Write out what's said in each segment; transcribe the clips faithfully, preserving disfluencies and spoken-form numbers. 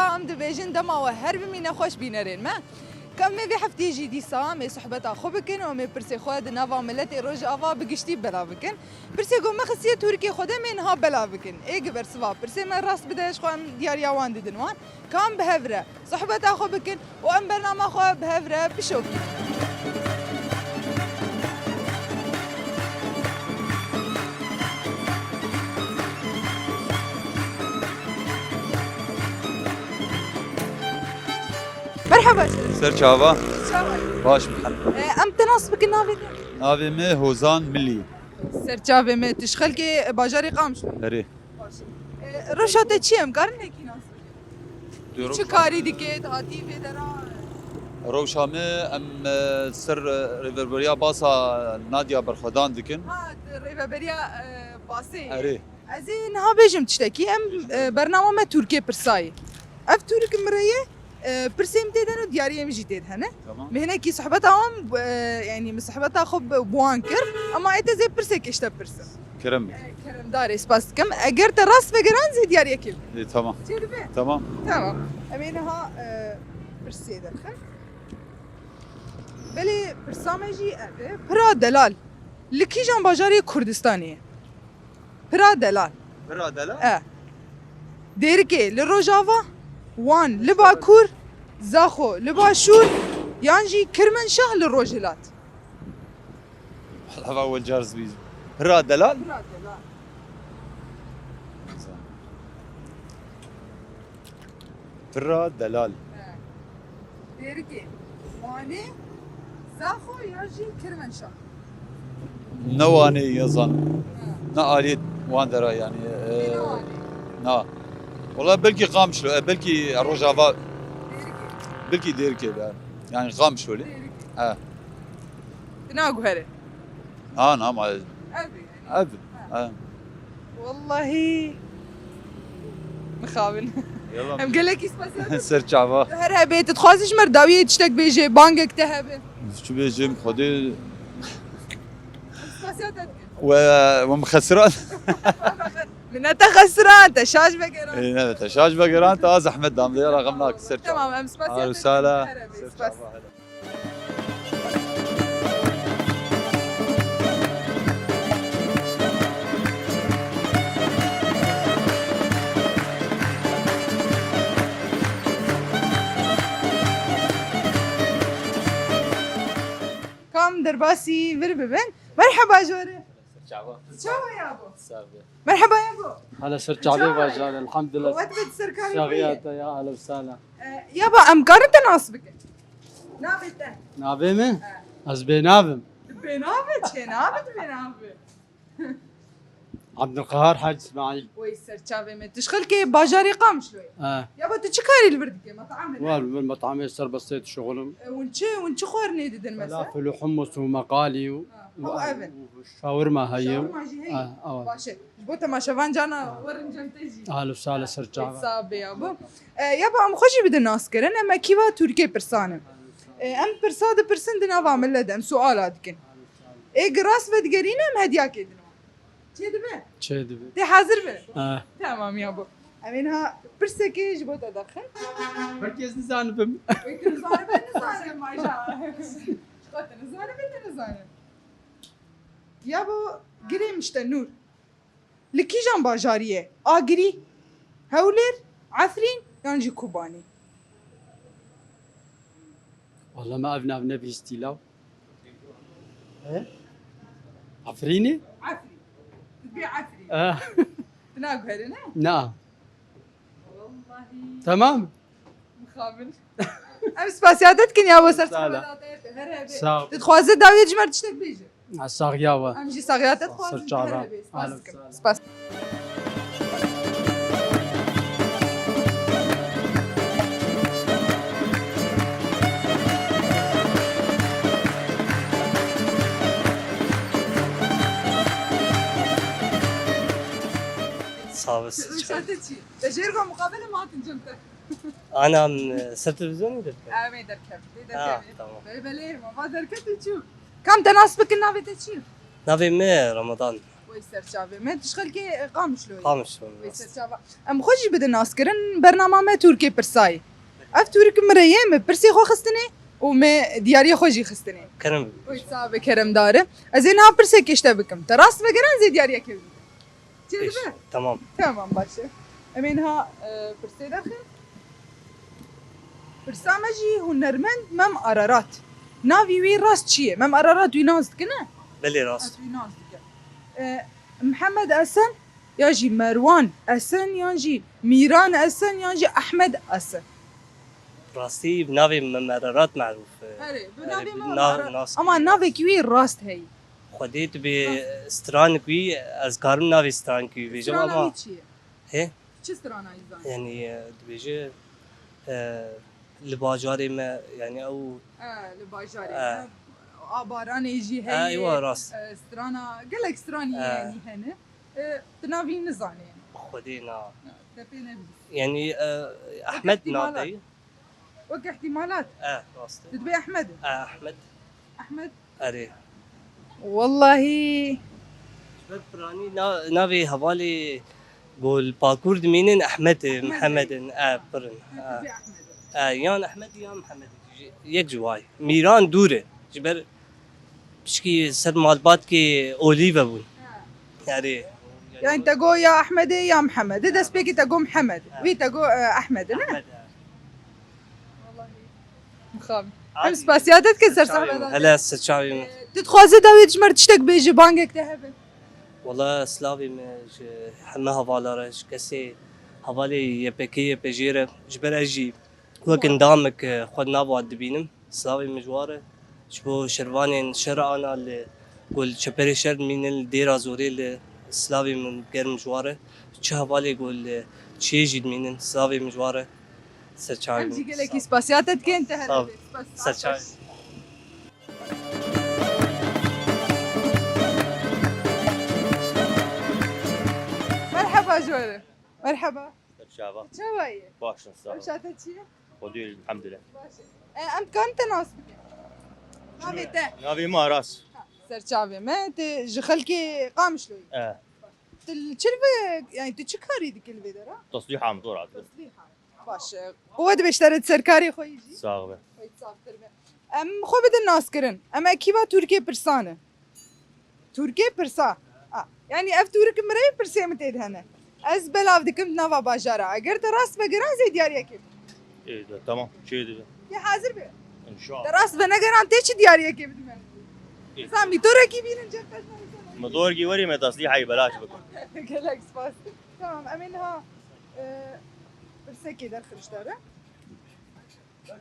Em dibêjin dema we her bimîne xweş bînerên me. Ka em ê vê heftiyê jî dîsa em ê sohbeta xwe bikin û em ê pirsê xwe di nava miletê Rojava bi giştî belav bikin. Pirsê ku me xistiye Tirkiyê xwe de em ê niha belav bikin. Ê gi bersiva pirsê me rast bide, ji xwe em diyariya wan didin wan. Ka em bi hev re sohbeta xwe bikin û em bernama xwe bi hev re bişopînin. Merhaba. Ser çava. Çawa? Baş, elhamdülillah. E, em te nas bikin, navê te? Navê me Hozan Milî. Serçavê me, tu ji xelkê bajarê Qamişlo yî? Erê. Baş. E, rewşa te çi ye? Em karin nekî nas bikin? Çi karî dike, hatî vê dera? Rewşa me, em, e, ser, e, rêveberiya Basa Nadya berxwedan dikin. Ha, rêveberiya, e, Basê. Erê. Ez ê niha bêjim tiştekî, em, e, bernama me Tirkiyê pirsayî. Ev Tirk min re ye, e, pirsê min tê de hene û diyariyê min jî tê de hene. Tamam. Min hinekî sohbeta wan, e, yanî min sohbeta xwe bi, bi wan kir, ema ê te zê pirsekê ji te pirsim. Kerem. E, keremdarê, spas dikim. Eger te rast vegeran zê diyariyekê bike. E, tamam. Çê dibe? Tamam. Tamam. Em ê niha, e, pirsê derxin. Belê pirsa me jî ev e. Pira delal li kîjan bajarê Kurdistanê ye? Pira delal. Pira delal? E. Dêrikê li Rojava, Wan li Bakur, Zaxo li Başûr, yan jî Kirmenşah li Rojhilat? Hava wê car zibî. Pira delal? Pira delal. Pira delal. He. Dêrikê Wanê, Zaxo ya jî Kirmenşah? Ne Wanê ya zan. He. Ne aliyê wan dera yani. E, ne Wanê? Na. Wala belkî Qamişlo, e, belkî Rojava. Dêrikê. Belkî Dêrikê be. Yani Qamişlo lê. Dêrikê. He. Dina guhere. Ha, na ma. Ev. Ev. Ha. Wallahî. Mixabin. Yalla. Em gelekî spas. Ser çava. Her hebê, tu dixwazî ji me re dawiyê tiştek bêje, bangek te hebe? Çi bêjim, Xwedê. Spasiya te dikim. We, we min xesiran. Min ne te xesiran, te şaş vegeran. Ê, ne, te şaş vegeran, te a zehmet dam de, yala xem nak, ser çava. Tamam, em spasiya te dikim. Her hebê, spas. Kam derbasî vir bibin. Merheba ji we re. Çava. Çawa yabo? Sabe. Merheba yabo. Hala ser çavê vajar, elhamdülillah. Qewet bit serkarê xwe. Saxiyata ya, ahla sala. E, yabo, em karin te nas bikin? Navê te? Navê min? He. Ez bênav im. Tu bênav î? Çênav î, tu bênav î? Abdulqahar Hac Ismail. Wey ser çavê me. Tu ji xelkê bajarê Qamişloyê? He. Yabo, tu çi karî li vir dikî? Metamê? Wa li vir metamê serbestê dişixulim. E, hûn çi, hûn çi xwarinê didin mesela? Felafil û hummus û meqalî û, ha, û, ew ev in. Û şawirma heye. Şawirma jî heye? Ha, ew. Baş e. Ji bo temaşevan cana werin cem te jî. Ahla sala ser çava. Sabe yabo. E, yabo, em xwe jî bidin naskirin, em ekîba Tirkiyê pirsan in. E, em pirsa dipirsin di nava millet de, em suala dikin. Ê gi rast vedigerîne em hediyakê dine. Çê dibe? Çê dibe. Tê hazir be? Ha. Tamam yabo. Em ê niha pirsekê ji bo te derxin. Belkî ez nizanibim. Wê tu nizanibe, nizanibe maşallah. Ji xwe tu nizanibe, tu nizanibe. Yabo, girê min ji te Nûr. Li kîjan bajarî ye? Agirî, Hewlêr, Efrîn yan jî Kobanê? Wala me ev nav nebihîstî law. He? Efrînê? Efrîn. Dibê Efrîn. Eh. Tu naguherî ne? Na. Wallahî. Tamam. Mixabin. Em spasiya te dikin yabo ser çava te. Her hebê. Sağ ol. Tu dixwaze dawiyê ji me re tiştek bêje? Ha, saxiya we. Em jî saxiya te dixwazin. Ser çava. Her hebê. Spas dikim. Spas. Sağ olasın. Rewşa te çi? Te jêr go muqabele mi hatin cem te. Anam, e, ser televizyonê derkevî? Em ê derkevin, lê derkevin. Ha, tamam. Belê, belê, ma va derket û çû. Kam te nas bikin, navê te çi ye? Navê me Ramadan. Wê serçavê me, tu ji xelkê Qamişloyê. Qamişlo. Wê serçava. Em xwe jî bidin naskirin, bernama me Tûrkê Pirsayê. Ev Tûrk min re ye, me pirsê xwe xistine û me diyariya xwe jî xistine. Kerem. Wê sabe keremdar e. Ez ê niha pirsek ji te bikim. Te rast vegeran zê diyariyekê bidim. Çêdibe? Tamam. Tamam, baş e. Em ê niha, e, pirsê derxin. Pirsa me jî hunermend Mem Ararat. Navî wî rast çi ye? Mem Ararat wî nas dikine? Belê, rast. Ez wî nas dikim. E, Mihemed Esen, yan jî Merwan Esen, yan jî Mîran Esen, yan jî Ehmed Esen. Rastî bi navê Mem Ararat merûf e. Erê, bi navê Mem Ararat. Ama navekî wî rast heye. Xwedê tu bê stranik wî, ez karim navê stranik wî bêjim ama. Strana wî çi ye? Hê? Çi strana wî zanî? Yanî, e, dibêje, e, li bajarê me, yanî ew. E, li bajarê me. A baranê jî heye. E, ewa rast. E, strana, gelek stranî yanî hene. E, tu navî nizanî. Xwedê na. Te pê nebîst. Yanî, e, Ehmed navê. Wek ihtimalat. E, rast e. Tu dibê Ehmed e? E, Ehmed. Ehmed. Erê. Wallahî. Ji ber piranî na-, navê hevalê ku li Pakûr dimînin Ehmed e, Mihemed in, e, pir in. Ha, tu dibê Ehmed e. E, yan Ehmed yan Mihemed. Yek ji way. Mîran dûr e. Ji ber pişkî ser malbatkê olî ve bûn. Ha. Erê. Yani te got ya Ehmedê ya Mihemedê, destpêkê te got Mihemed. Ha. Wî te got, e, Ehmedê, ne? Ehmed, ha. Wallahî. Mixabin. Em spasiya te dikin ser zehmeta te. Hele ser çavê min. E, tu dixwazî dawî ji me re tiştek bêjî, bangek te hebe? Wala slavê me ji heme hevala re, ji kesê hevalê Y P G Y P G re, ji ber ez jî wek endamik, e, xwe di nav wan dibînim. Slavê min ji wan re, ji bo şervanên şer ana li ku li çeperê şer dimînin, li dêra zorê li slavê min germ ji wan re. Çi hevalê ku li çiyê jî dimînin, slavê min ji wan re. Ser çavê min. Em jî gelekî spasiya te dikin, te here bê. Spas. Ser çavê. Merheba ji we re. Merheba. Ser çava. Çawa ye? Baş in, sağ ol. Rewşa te çi ye? Xwedê elhamdülillah. Baş e. E, em dikarin te nas bikin? Navê te? Navê me Aras. Ha, ser çavê me, tu ji xelkê Qamişloyê? E. Tu li çi li vê, yani tu çi karî dikî li vê dera? Teslîha motora. Teslîha. Baş e. Quwet be ji te re, di ser karê xwe yî jî. Sağ be. Xwe yî saftir be. Em xwe bidin naskirin. Em ekîba Tûrkê Pirsan e. Tûrkê Pirsa. A, yani ev Tûrk min re pirsê min tê de hene. Ez belav dikim di nava bajara. Eger te rast vegeran zê diyariyekê bide. Ê, de, tamam. Çê dibe. Yê hazir be. İnşallah. Te rast venegeran tê çi diyariyekê bide me? Ê. Sa mîtorekî bînin cem qet. Motorkî werî me teslîhayî belaş bikin. Gelek spas. Tamam, em ê niha, e, pirsekê derxin ji te re.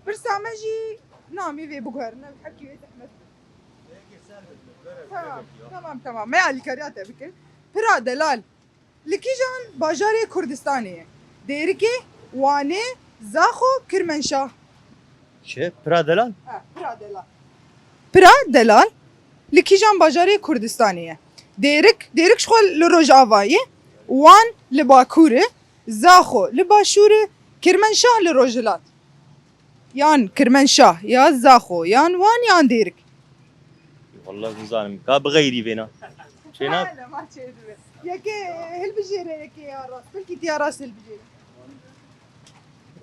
Pirsa me jî namê vê biguherine, hepkî wê zehmet be. Tamam, tamam, tamam. Me alîkariya te bikin. Pira delal. Li kîjan bajarê Kurdistanê ye? Dêrikê, Wanê, Zaxo, Kirmenşah. Çi? Pira delal? Ha, pira delal. Pira delal. Li kîjan bajarê Kurdistanê ye? Dêrik, Dêrik ji xwe li Rojava ye. Wan li Bakur e. Zaxo li Başûr e. Kirmenşah li Rojhilat. Yan Kirmenşah, ya Zaxo, yan Wan, yan Dêrik. Wallah nizanim. Ka bi xeyrî vêna. Çêna? Hele ma çê dibe. Yekê hilbijêre, yekê ya rast. Belkî tu ya rast hilbijêre.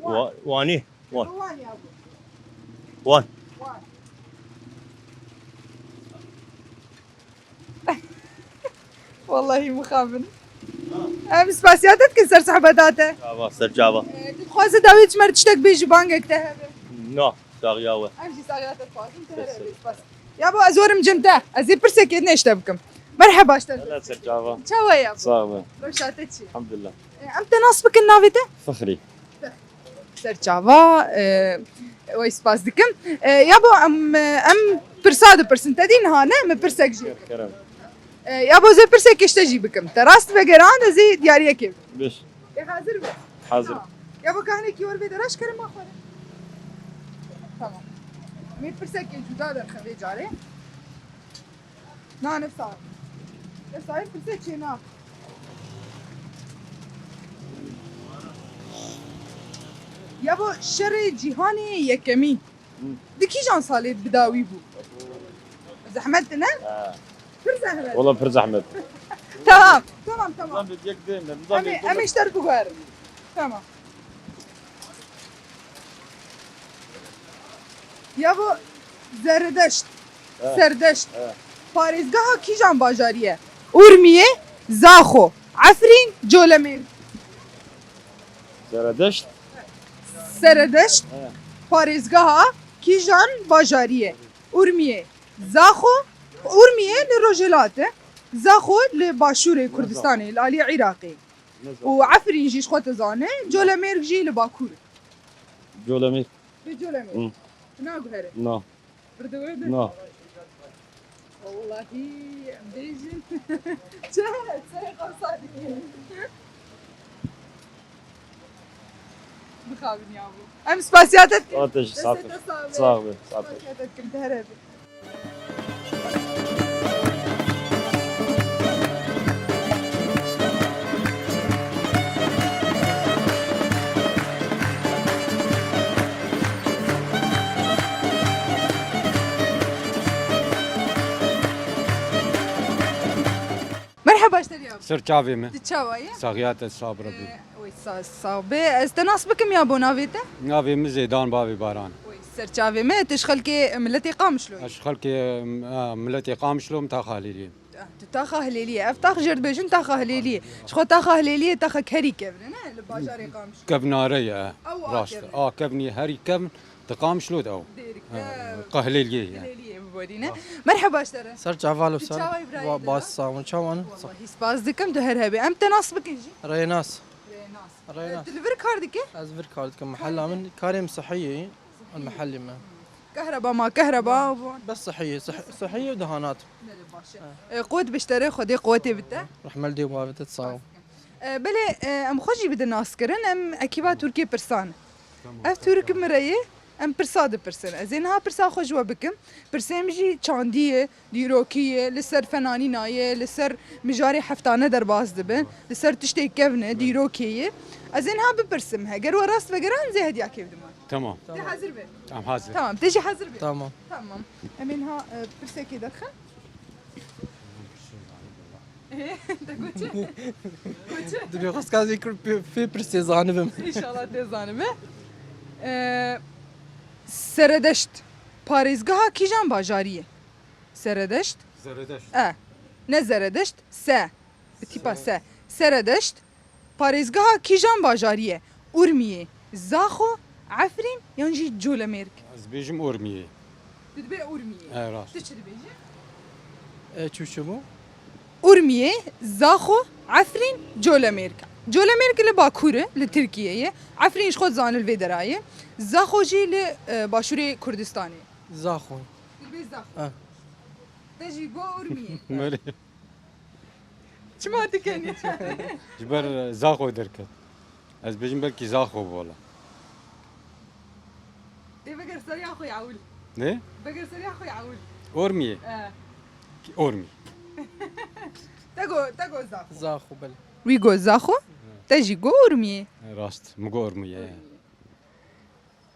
Wa-, Wanî. Wan. Wan ya bu. Wan. Wan. Wallahî mixabin. Em spasiya te dikin ser sohbeta te. Çava, ser çava. Ee, tu dixwaze dawî ji me re tiştek bêjî, bangek te hebe? Na, saxiya we. Em jî saxiya te dixwazin, te here bê, spas. Ya bo ez werim cem te. Ez ê pirsekê din ji te bikim. Merheba ji te. Hele ser çava. Çawa ya bo? Sax be. Rewşa te çi? Elhamdulillah. Ee, em te nas bikin, navê te? Fixrî. Ser çava, e, wey spas dikim. E, ya bo em, em pirsa dipirsin, te dî niha ne, min pirsek jî. Kerem. E, ya bo zê pirsek ji te jî bikim. Te rast vegeran, ez ê diyariyekê bikim. Biş. Te hazir be? Hazir. Tamam. Ya bo kahinekî wer bê de raş kerem xwe. Tamam. Min pirsekê cuda derxe vê carê. Na, ne sahip. Ne sahip, pirse çê na. Ya bo şerê cîhanê yekemî. Hı. Di kîjan salê bi dawî bû? Zehmet ne? Ha. Pir zehmet. Wala pir zehmet. Tamam. Tamam, tamam. Nizam bir yek değil mi? Nizam Em ê, bir em ê ji te re biguherin. Tamam. Ya bu Zerdeşt, Evet. Serdeşt. Evet. Parêzgeha kîjan bajarî ye? Urmiye, Zaxo, Efrîn, Colemêrg. Zerdeşt. Seredeşt, Evet. Parêzgeha kîjan bajarî ye? Urmiye, Zaxo, Urmiye li rojhilat e. Zaxo li başûrê Kurdistanê, li alî Iraqê. Û Efrîn jî ji xwe dizane, Colemêrg jî li bakur. Colemêrg. Bi Colemêrg. Hı. Tu naguhere. Na. Birdi wirdi. Na. Wallahî em bêjin. Çi? Serê xwe sar dikin. Bixabin ya bû. Em spasiya te dikin. Ateş, Destê sağ ol. te sağ be. Sağ ol, sağ ol. Spasiya te dikin, te here be. Merheba, ji te re ya. Ser çavê me. Tu çawa ye? Saxiya te sabra bî. Ee, oy, sa-, sağ be. Ez te nas bikim ya bo navê te? Navê min Zêdan Bavê Baran. Oy, ser çavê me, tu ji xelkê miletê Qamişlo yî? Ez ji xelkê, e, miletê Qamişlo, min taxa Hilêliyê. Ah, tu taxa Hilêliyê. Ev tax jê re dibêjin taxa Hilêliyê. Ji xwe taxa Hilêliyê taxa herî kevn e, ne? Li bajarê Qamişlo. Kevnare ye. Ew a Rast. kevn e. A kevnî herî kevn. Di Qamişlo de ew. Dêrik Ha, de. Qahlêliyê ye. Hilêliyê biborîne. Ha. Merheba ji te re. Ser çaval û Tu ser çawa îbrahî wa-, de? Bas sağ olun. Çawan? Wallahî spas dikim, tu her hebî. Em te nas bikin jî. Rênas. Rênas. Rênas. E, tu li vir kar dike? Ez vir kar dikim. Mehella min karê min sihiyê. Mehellê me. Kehreba ma, kehreba. Bes sihiyê, sih-, sihiyê û dehanat. Belê, baş e. Ha. E, quwet bi ji te re, Xwedê quwetê bide. Rehmel dê û bavê te, sağ ol. E, belê, e, em xwe jî bidin naskirin, em ekîba Tirkê pirsan. Tamam. Ev Tirk min re ye, em pirsa dipirsin. Ez ê niha pirsa xwe ji we bikim. Pirsê min jî çandî ye, dîrokî ye, li ser fenanîna ye, li ser mijarê heftane derbas dibe, li ser tiştê kevn e, dîrokê ye. Ez ê niha bipirsim, heger we rast vegeran, ez ê hediyakê bidim we. Tamam. Tê hazir be. Em hazir. Tamam, tê jî hazir be. Tamam. Tamam. Em ê niha, e, pirsekê derxin. Te got çi? Got çi? Dibê xwestkazê kur pê, pê pirsê zanibim. Înşallah tê zanibe. Ee, Seredeşt. Parêzgeha kîjan bajarî ye? Seredeşt. Zeredeşt. E. Ne Zeredeşt. Se. Bi tîpa Se. Se. Seredeşt. Parêzgeha kîjan bajarî ye? Urmiyê, Zaxo, Efrîn yan jî Colemêrg? Ez dibêjim Urmiyê. Tu dibê Urmiyê. E, rast. Tu çi dibêjî? E, çû çi bû? Urmiyê, Zaxo, Efrîn, Colemêrg. Colemêrg li Bakur e, li Tirkiyeyê ye. Efrîn ji xwe dizanî li vê dera ye. Zaxo jî li, e, başûrê Kurdistanê. Zaxo. Tu dibê Zaxo. E. Te jî got Urmiyê. Belê. Çima dikenî? Ji ber Zaxo derket. Ez bêjim belkî Zaxo bû wala. Dê veger seriya xwe ya ewil. Ne? Veger seriya xwe ya ewil. Ormiyê. E. Ki Ormî. Te go, te go Zaxo. Zaxo, belê. Wî go Zaxo, te jî go Ormiyê. Rast, min go Ormiyê.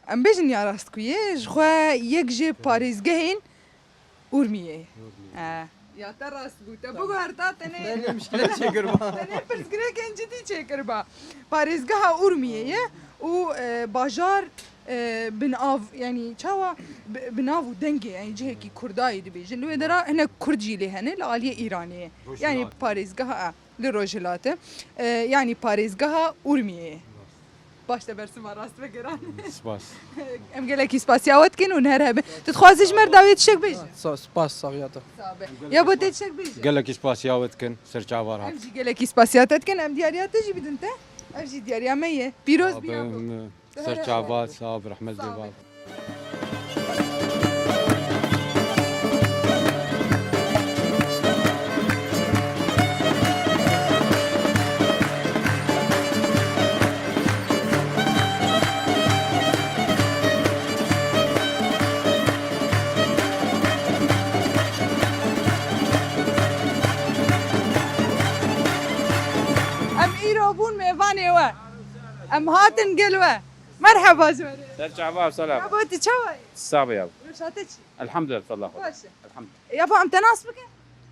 Em bêjin ya rast ku ye, ji xwe yek ji parêzgehên Urmiyê. Urmiyê. E, ya te rast bû. Te biguherta tenê Belê mişkile çêkiriba. Tenê pirsgirêkên cidî çêkiriba. Parêzgeha Urmiyê ye û, e, bajar, e, bi nav, yanî çawa bi, bi nav û dengê, yanî cihekî Kurdayê dibêjin. Li wê dera hinek Kurd jî lê hene, li aliyê Îranê ye. Rojhilat. Yanî parêzgeha, e, li rojhilat e. E, yanî parêzgeha Urmiyê ye. Baş te bersima rast vegeran. Spas. Em gelekî spasiya we dikin û her hebe. Tu dixwazî ji me re dawê tiştek bêjî? Sa-, spas, saxiya te. Sağ be. Ya bo tê tiştek bêjî? Gelekî spasiya we dikin, ser çava re hat. Em jî gelekî spasiya te dikin, em diyariya te jî bidin te. Ev jî diyariya me ye. Pîroz bî ya bo. Ser çava, sağ ol, rehmet Sağ ol. Bêbal. Em îro bûn mêvanê we. Em hatin gel we. Merheba ji we re. Ser çava, selam. Ya bo tu çawa yî? Sabe ya. Rewşa te çi? Elhamdülillah, Allah. Baş e. Elhamdülillah. Ya bo em te nas bikin?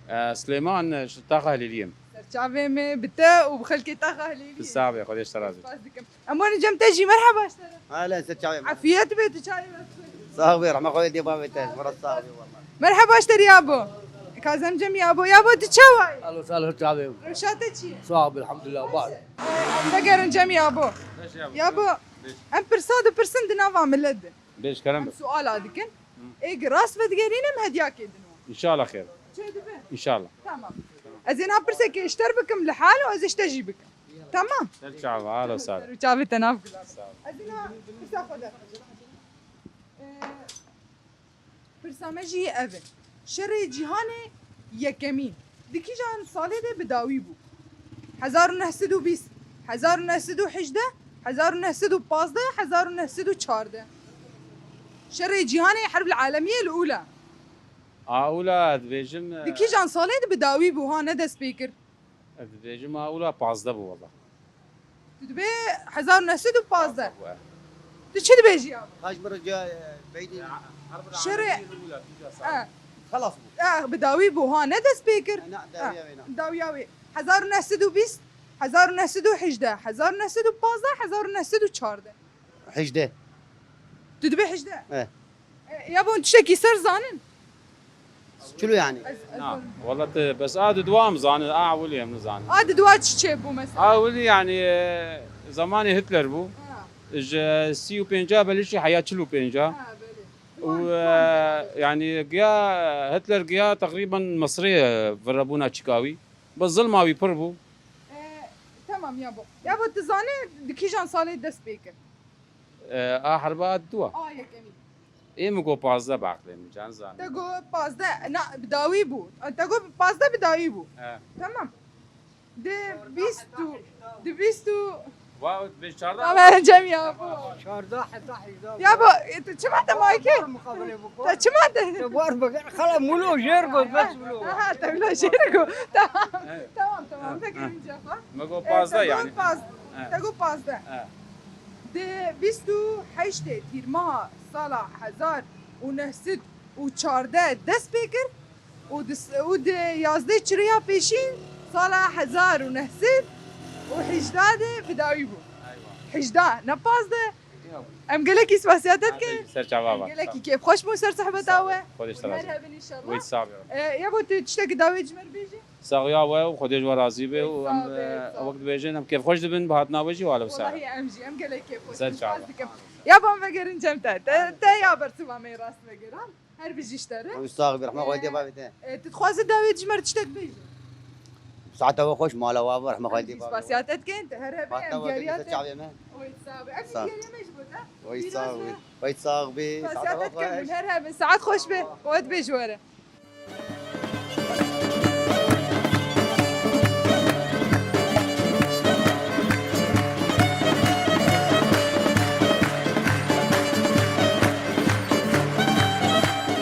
Ee, Süleyman, e, ji taxa Hilêliyê me. Ser Çavê me bi te û bi xelkê te xehlî. Tu sax be, Xwedê ji te razî. Spas dikim. Em werin cem te jî, merheba ji te re. Helen ser çavê me. Efiyet be, tu çavê me. Sax be, rehma Xwedê dê bavê te. Mira sax be, wallah. Merheba ji te re yabo. Kazem cem yabo. Yabo, tu çawa yî? Alo, salo çavê. Rewşa te çi ye? Sax be, elhamdulillah, baş. Em vegerin cem yabo. Beş yabo. Yabo, beş. Em pirsa dipirsin di nava millet de. Beş kerem. Em suala dikin. Ê gi rast vedigerînim, hediyakê din. İnşallah xêr. Çê dibe? İnşallah. Tamam. Ez ê niha pirsekê ji te re bikim li hal û ez ê ji te jî bikim. Tamam. Ser çava, alo sar. Ser çavê te nav gulan. Sağ ol. Ez ê niha pirsa xwe de. Ee, pirsa me jî ev e. Şerê cîhanê yekemîn di kîjan salê de bi dawî bû? Hezar û neh sed û bîst, hezar û neh sed û hejdeh, hezar û neh sed û pazdeh, hezar û neh sed û çardeh. Şerê cîhanê, Herb el Alemiyê el Ula. A Ula dibêjim, e, di kîjan salê de bi dawî bû, ha, ne dest pê kir? Dibêjim A Ula pazdeh bû wala. Tu dibê hezar û neh sed û pazdeh. Pazdeh bû, e. Tu çi dibêjî ya? Kaç bir ca, e, beydî. Şerê. E. Xelas bû. E, bi dawî bû, ha, ne dest pê kir? E, na, dawiya wê na. Dawiya wê. Hezar û neh sed û bîst, hezar û neh sed û hejdeh, hezar û neh sed û pazdeh, hezar û neh sed û çardeh. Hejdeh. Tu dibê hejdeh? E. E, ya bon tiştekî ser zanin? Çilo yani? Ez, ez Na, zanim. Wala te bes a di dua em zanin, a ewilî em nizanin. A di dua çi çêbû mesela? A ewilî yani, e, zamanê Hitler bû. Ha. Ji sî û pênca belê jî heya çil û pênca. Ha, belê. Û, e, yani giya, Hitler giya teqrîben Misrê, e, virebûna çika wî. Bi zilma wî pir bû. E, tamam ya bo. Ya bo tu zanî di kîjan salê dest pê kir? E, a herba dua. A yekemî. Ê min got pazdeh bi aqlê min, can zanî. Te got pazdeh, na, bi dawî bû. Te got pazdeh bi dawî bû. He. Tamam. Di bîst û, di bîst û. Wa, bi çardeh. Ama cem ya bu. Çardeh, heta hejdeh. Ya bu, e, tu çima te mayke? Muqabele bu. Te çima te? Te var bak, xala mulo jêr got, bes mulo. Aha, te mulo jêr got. Tamam. Evet. Tamam, tamam. Ha, peki, ha. Cevap. Me got E, pazdeh te yani. Got paz-, Ha. Te got pazdeh. Ha. Di bîst û heştê tîrmeha sala hezar û neh sed û çardeh dest pê kir û di s-, û di yazdeh çiriya pêşîn sala hezar û neh sed û hejdeh de bi dawî bû. Eywa. Hejdeh, ne pazdeh. Yok. Em gelekî spasiya te dikin. Ser çava. Em gelekî kêfxweş bûn ser sohbeta we. Sağ ol. Xwedê ji te razî. Merhebin inşallah. Wê sağ be. E, ya bo tu tiştekî dawê ji me re bêjî? Saxiya we û Xwedê ji we razî be û em, e, wek dibêjin, em kêfxweş dibin, bi hatina we jî, we alo sar. Welahi em jî, em gelek kêfxweş in. Ser çava. Spas dikim. Ya bo em vegerin cem te. Te, te ya bersiva me rast vegeran. Her bijî ji te re. Ew sax be, rehma Xwedê bavê te. E, tu dixwazî dawê ji me re tiştek bêjî? Saeta we xweş, mala we, rehma Xwedê bavê. Spasiya te dikin, tu her hebe em geriya te. Çavê me. Oy, sax be. Em geriya me ji bo te. Oy, sax be. Oy, sax be. Spasiya te dikin, her hebe. Saet xweş be. Qewet bê ji we re.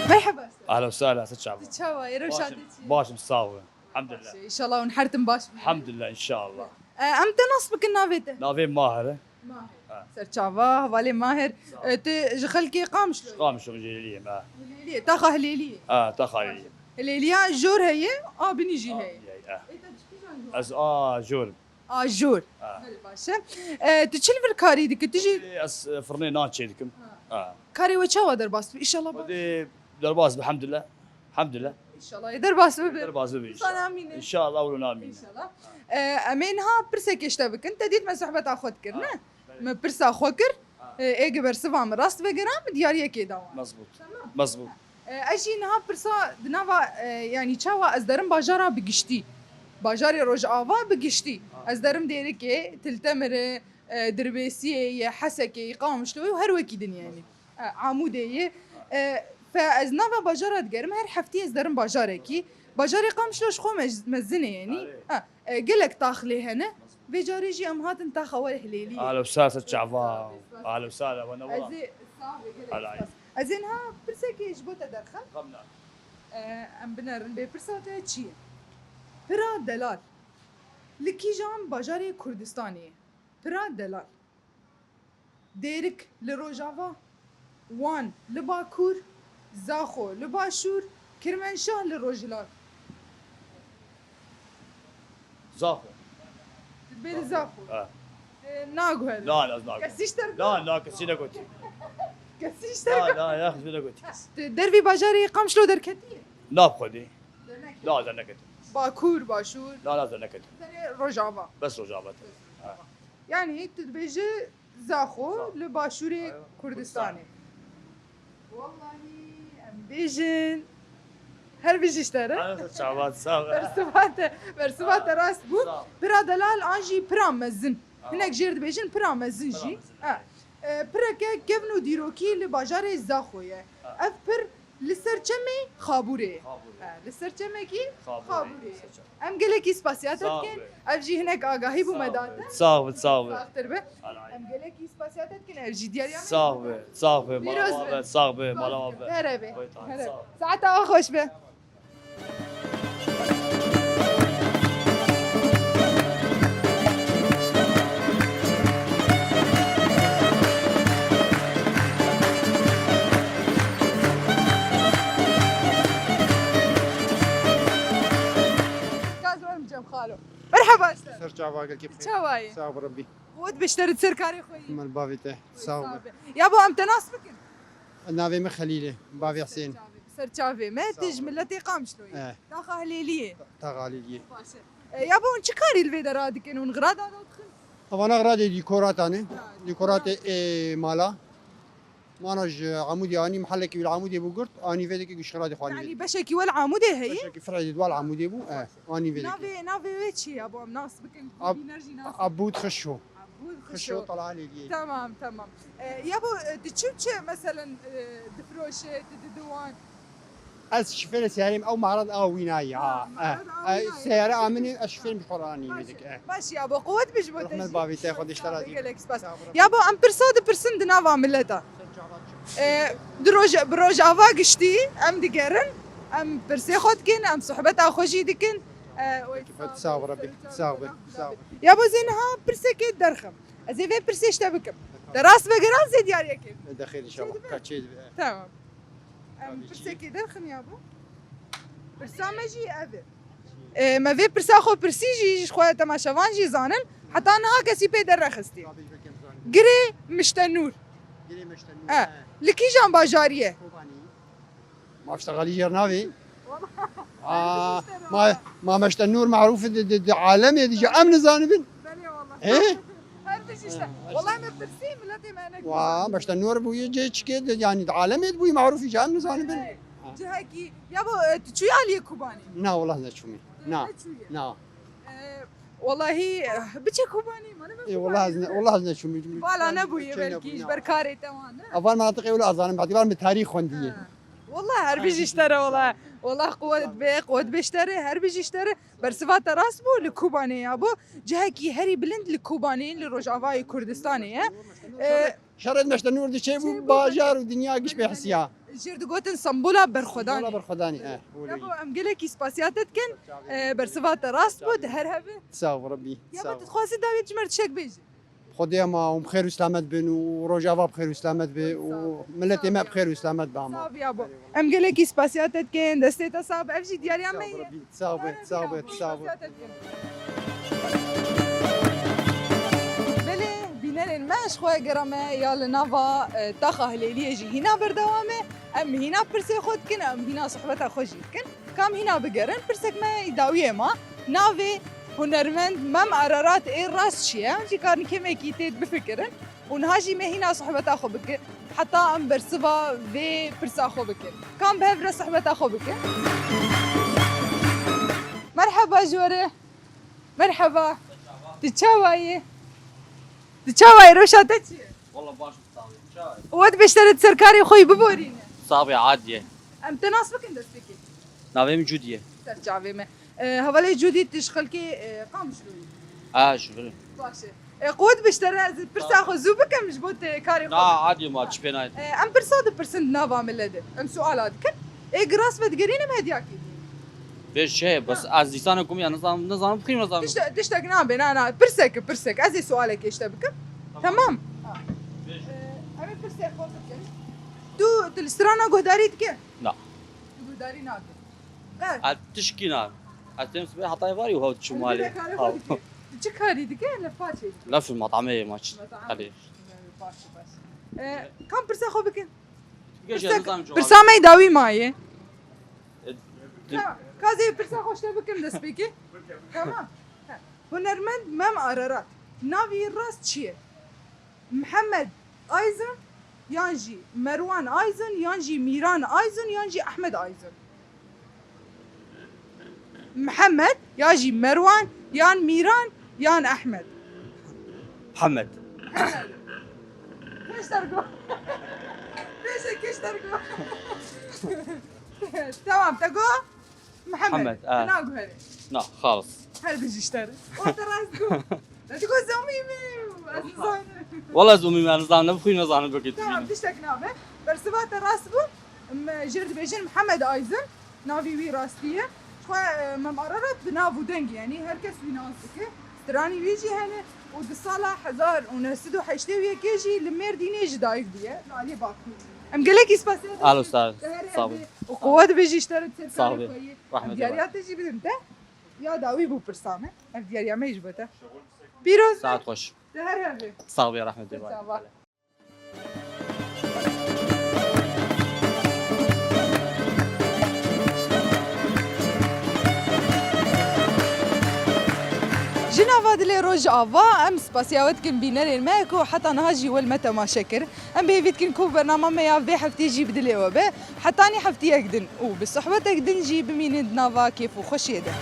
Merhaba. Ahla ve sahla, siz çawa? Tu çawa yî? Rewşa te çi ye? Baş im, sağ ol. Elhamdülillah. Baş e. İnşallah hûn her tim baş bin. Elhamdülillah, inşallah. E, em te nas bikin navê te? Navê Mahir e. Mahir. Ha. Serçava, hevalê Mahir. Sağ ol. E, tu ji xelkê Qamişlo yî? Qamişlo, Hilêliyê me. Hilêliyê, taxa Hilêliyê. Ha, taxa Hilêliyê. Hilêliya jor heye, a binî jî heye. A binî heye, ha. Ê, te ji kîjan jor? Ez a jor im. A jor. Ha. Belê, baş e. E, tu çi li vir karî dikî? Tu jî? Ez, e, firnê nan çê dikim. Ha. Ha. Karê we çawa derbas dibî? Înşallah baş. Xwedê derbas be, elhamdülillah. Elhamdülillah. Înşallah. Derbas bibe. Derbas bibe înşallah. Sana amîne. Înşallah, wilo namîne. Înşallah. E, em ê niha pirsekê ji te bikin. Te dît me sohbeta xwe dikir, ne? Ha, belê. Me pirsa xwe kir. Ha. E, ê gi bersiva min rast vegeran, bi diyariyekê dawa. Mezbût. Tamam. Mezbût. E, ez jî niha pirsa di nava, e, yanî çawa ez derim bajara bi giştî. Bajarê Rojava bi giştî. Ha. Ez derim Dêrikê, Til Temirê, e, Dirbêsiyê ye, Hesekê ye, Qamişlo ye û her wekî din yanî. E, Amûdê ye. E, fe ez nava bajara digerim, her heftî ez derim bajarekî. Bajarê Qamişlo ji xwe mez-, mezin e yanî. Belê. Ha, e, gelek tax lê hene. Vê carê jî em hatin taxa we Hilêliyê. Ahla ve sahla, çava. Spas. Ahla ve sahla, we newa. Ez ê, sax be, gelek spas. Ez ê niha pirsekê ji bo te derxim. Xem ne. E, em binerin bê pirsa te çi ye? Pira delal li kîjan bajarê Kurdistanê ye? Pira delal. Dêrik li Rojava, Wan li Bakur, Zaxo li Başûr, Kirmenşah li Rojhilat. Zaxo. Tu dibê li Zaxo. Ha. Te naguhere. Na, na, na. Kesî ji te re Na, na, kesî negot. Kesî ji te Na, re na, ya, kesî negot. Tu dervî bajarê Qamişlo derketiye? Na, bi xwedê. Derneketiye. Na, derneketiye. Bakur, Başûr. Na, na, derneketiye. Serê Rojava. Bes Rojava te. Ha. Yani tu dibêje Zaxo Zaxo. Li Başûrê Ayo, Kurdistanê. Kurdistan. Wallahî em bêjin her bijî ji te re. Ayo, çavat, sağ ol. Bersiva te, bersiva te rast bû. Sağ ol. Pira delal an jî pira mezin. Ayo. Hinek jêr dibêjin pira mezin Pira jî. mezin, Ha. evet. E, pireke kevn û dîrokî li bajarê Zaxo ye. Ha. Ev pir Li ser çemê Xabûrê. Xabûrê. Ha, li ser çemekî Xabûrê. Xabûrê. Em gelekî spasiya te Sağ dikin. be. Ev jî hinek agahî bû Sağ me be. date. Sağ be, sağ be. Saxtir be. Alay. Em gelekî spasiya te dikin. Ev jî diyariya me Sağ be, sağ be. Mala Pîroz wa be. be, sağ be, mala wa be. Here be. Oy, tamam, Here. sağ ol. Saeta xweş be. Kazım Cem Xalo. Merhaba işte. Ser çava gelkî bixêr. Çavayê. Sağ ol Rabbi. Qewet bişterit ser karê xwe yî. Min bavê te. Sağ ol. Sağ ol. Ya bo em te nas bikin. Navê min Xelîl e, bavê Husên. Ser çavê me, Sağ ol. Te ji miletê Qamişloyê. Eh. Taxa Hilêliyê. Taxa Hilêliyê. Baş e. E, ya bo hûn çi karî li vê dera dikin? Hûn xira dada dixin? Evana xira dê dîkoratan e. Ha, Dîkoratê, e, mala. Mana ji Amûdê anî, mihellekî wî li Amûdê bû girt, anî vê dikê giş xira dê xwe anî vê. Yani beşekî wel Amûdê heye? Beşekî fir'ê dê wel Amûdê bû, e, anî vê dikê. Navê, navê wê çi ye? Ya bo em nas bikin, ku Ab-, bîner jî nas. Abûd Xişo. Abûd Xişo. Xişo, Tala Hilêliyê. Tamam, tamam. E, ya bo, e, diçû çi, meselen, e, difiroşe, tu didi wan? Ez şifêrê seyarê min, ew me'rad a wî nayê, Ha, ha. me'rad a E, wî nayê. Seyare a min e, ez şifêrê min xwe ranî Baş, vê dike, e. baş ya bo, qewet bi ji bo te Rehmet jî. bavê te, Xwedê ji te razî. Gelek spas. Sağ ol. Ya bo em pirsa dipirsin di nava mileta. E, di roja, bi rojava giştî em digerin, em pirsê xwe dikin, em sohbeta xwe jî dikin. E, Peki, sağ ol, Rabbi, sağ ol, sağ ol. Ya bo zê niha pirsekê derxim. Ez ê vê pirsê ji te bikim. Te rast vegeran zê diyariyekê. De xêr inşallah. Çê dibe? Ka çê dibe. Tamam. Em Tabii ki. pirsekê derxin ya bo. Pirsa me jî ev e. E, me vê pirsa xwe pirsî jî, ji xwe temaşevan jî zanin. Heta niha kesî pê dernexistiye. Tabii ki, belki zanin. Girê Mişte Nûr. Girê Mişte Nûr, E, he. Li kîjan bajarî ye? Kobanî. Ma Mişte Xalî jêr navê. Aa, ma, ma Mişte Nûr marûf di, di, di alemê dî, em nizanibin. Belê wallah. He? Her bijî işte. He, Wallah me pirsî, miletê me ne Wa, Mişte Nûr bûyî cê çikê di, yani di alemê bûyî marûf î, em nizanibin. He. Ha. Cihekî, ya bo, e, tu çûyî aliyê Kobanê? Na, wallah neçûmî. Na. Neçûyî? Na. E, Wallahî, eh, biçe Kobanê, ma ne Ê, wallah ez ne, wallah ez neçûm. Bala nebûye Çê belkî nebû, ji na. ber karê te wan, ne? Evan mentiqê wilo azanim, hetivan bi tarîx xwendiye. Ha. Wallah her bijî ji te re, wallah. Wallah quwet be, quwet be ji te re, her bijî ji te re. Bersiva te rast bû, li Kobanê ya bû. Cihekî herî bilind li Kobanê, li Rojavayê Kurdistanê ye. Şerê, Eh, şerê Mişte Nûr di çê bû, Çê bû, bajar û dinya giş bê hisiya. Jêr digotin Sembola Berxwedanê. Sembola Berxwedanê, eh, wilo. Ya bo em gelekî spasiya te dikin. Eh, bersiva te rast bû, di her heve. Sağ ol Rabbi. Ya bo tu dixwazî dawiyê ji me re tiştek bêjî? Xwedê ma hûn bi xêr û selamet bin û Rojava bi xêr û selamet be û miletê me bi xêr û selamet be ama. Sağ ol ya bo. Em gelekî spasiya te dikin, destê te sax be. Ev jî diyariya me ye. Sağ ol, sağ ol, sağ ol. Belê, bînerên me, ji xwe gera me ya li nava, e, taxa Hilêliyê jî hîna berdewam e. Em hîna pirsê xwe dikin, em hîna sohbeta xwe jî dikin. Kam hîna bigerin, pirsek me dawiyê ma. Navê hunermend Mem Ararat ê rast çi ye? Em jî karin kêmekî tê bifikirin. Û niha jî me hîna sohbeta xwe bikin. Heta em bersiva vê pirsa xwe bikin. Kam bi hev re sohbeta xwe bikin. Merheba ji we re. Merheba. Tu çawa yî? Tu çawa yî? Rewşa te çi ye? Walla baş im, sax bî. Çawa yî? Wet beşteret serkarê xwe yî biborîne. Sax bî, adiye. Em te nas bikin destpêkê. Navê min Cûdî ye. Ser çavê me. E, hevalê Cûdî, tu ji xelkê, e, Qamişlo yî? A, ji vir. Baş e. E, qewet biştere ez pirsa xwe zû bikim ji bo te karê xwe Na, bikim. Adî ma çi pê nayê. E, em pirsa dipirsin di nava milê de. Em suala dikin. Ê giras vedigerînim hediyakê. Vê şey, bes Ha. ez dîsane kum ya nizanim, nizanim bixîm nizanim. Tişte-, tiştek nabe, na, na. Pirsek, pirsek. Ez ê sualekê ji te bikim. Tamam. Tamam. Ha. Vê şey. E, em ê pirsek xwe bikin. Tu, tu li strana guhdarî dike? Na. Tu guhdarî nake. E. Ez tişkî na. Ez têm sibê heta êvarî û hew diçûm malê. Haw. Tu çi karî dike? Li paçê dike. Lef û metamê ye maç. Metamê. Elê. Baş, baş. E, kam pirsa xwe bikin? Geç Pirsa, ez nizanim cevabı. Pirsa me dawî maye. E, di- Tamam. Kazê pirsa xwe işte bikin destpêkê. Tamam. Ha. Hunermend Mem Ararat. Navî rast çi ye? Mihemed Ayzin, yan jî Merwan Ayzin, yan jî Mîran Ayzin, yan jî Ehmed Ayzin. Mihemed, ya jî Merwan, yan Mîran, yan Ehmed. Mihemed. Keştergo. Beşe keştergo. Tamam, te go. Mihemed, Mihemed, ha. Te naguherê. Na, xalis. Her bijî ji te re. O te rast got. Te digot zomî me, ez nizanim. Wala zomî me, nizanim, ne bixwî nizanim, bikî. Tamam, tiştek nabe. Bersiva te rast bû. Em, jê re dibêjin Mihemed Ayzin. Navî wî rastî ye. Xwe, e, Mem Ararat bi nav û deng, yanî her kes wî nas dike. Stranî wî jî hene û di sala hezar û neh sed û heştê û yekê jî li Mêrdînê ji dayik bûye, li aliyê Bakurê. Em gelekî spasiya te Alo, dikin. Sağ ol. Te her Sağ ol. Hevê û quwet bêjî ji te re, ser Sağ ol. Karê xwe yê. Rahmet Em diyariya eyvallah. Te jî bidin te. Ya dawî bû pirsa me. Ev diyariya me jî bo te. Pîroz be. Saet xweş. Te her hevê. Sağ ol, ya rahmet eyvallah. Sağ ol. Ji nava dilê Rojava, em spasiya we dikin bînerên me ku heta niha jî we li me temaşe kir. Em bi hêvî dikin ku bernama me ya vê heftê jî bi dilê we be. Hetanî heftiyek din û bi sohbetek din jî bimînin di nava kêf û xweşiyê de.